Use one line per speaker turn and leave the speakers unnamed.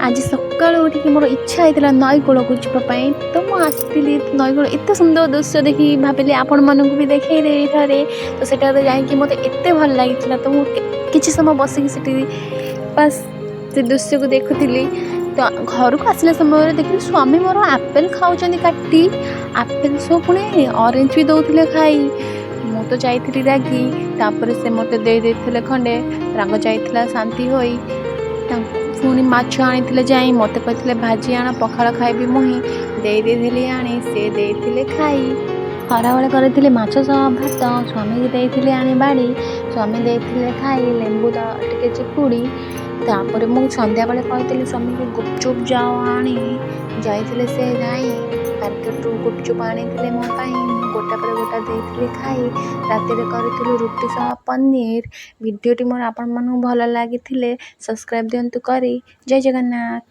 ଆଜି ସକାଳୁ ଉଠିକି ମୋର ଇଚ୍ଛା ହେଇଥିଲା ନଈକୂଳକୁ ଯିବା ପାଇଁ, ତ ମୁଁ ଆସିଥିଲି ନଈକୂଳ। ଏତେ ସୁନ୍ଦର ଦୃଶ୍ୟ ଦେଖି ଭାବିଲି ଆପଣମାନଙ୍କୁ ବି ଦେଖେଇଦେବି ଥରେ। ତ ସେଠାରେ ଯାଇକି ମୋତେ ଏତେ ଭଲ ଲାଗିଥିଲା, ତ ମୁଁ କିଛି ସମୟ ବସିକି ସେଠି ବାସ୍ ସେ ଦୃଶ୍ୟକୁ ଦେଖୁଥିଲି। ତ ଘରକୁ ଆସିଲା ସମୟରେ ଦେଖିଲି ସ୍ୱାମୀ ମୋର ଆପେଲ୍ ଖାଉଛନ୍ତି କାଟି, ଆପେଲ୍ ସହ ପୁଣି ଅରେଞ୍ଜ ବି ଦେଉଥିଲେ ଖାଇ। ମୁଁ ତ ଯାଇଥିଲି ରାଗି, ତାପରେ ସେ ମୋତେ ଦେଇ ଦେଇଥିଲେ ଖଣ୍ଡେ। ରାଗ ଯାଇଥିଲା ଶାନ୍ତି ହୋଇ। ତାଙ୍କୁ ପୁଣି ମାଛ ଆଣିଥିଲେ ଯାଇ, ମୋତେ କହିଥିଲେ ଭାଜି ଆଣ, ପଖାଳ ଖାଇବି ମୁହିଁ। ଦେଇ ଦେଇଥିଲି ଆଣି, ସେ ଦେଇଥିଲେ ଖାଇ। ଖରାବେଳେ କରିଥିଲି ମାଛ ସହ ଭାତ, ସ୍ୱାମୀକି ଦେଇଥିଲି ଆଣି ବାଡ଼ି, ସ୍ୱାମୀ ଦେଇଥିଲେ ଖାଇ ଲେମ୍ବୁ ଟିକେ ଚିପୁଡ଼ି। ତାପରେ ମୁଁ ସନ୍ଧ୍ୟାବେଳେ କହିଥିଲି ସ୍ୱାମୀକୁ ଗୁପଚୁପ୍ ଯାଅ ଆଣି। ଯାଇଥିଲେ ସେ ଯାଇ ମାର୍କେଟରୁ ଗୁପଚୁପ୍ ଆଣିଥିଲେ ମୋ ପାଇଁ, ମୁଁ ଗୋଟା ପରେ ଗୋଟା ଦେଇଥିଲି ଖାଇ। ରାତିରେ କରିଥିଲୁ ରୁଟି ସହ ପନିର। ଭିଡ଼ିଓଟି ମୋର ଆପଣମାନଙ୍କୁ ଭଲ ଲାଗିଥିଲେ ସବସ୍କ୍ରାଇବ୍ ଦିଅନ୍ତୁ କରି। ଜୟ ଜଗନ୍ନାଥ।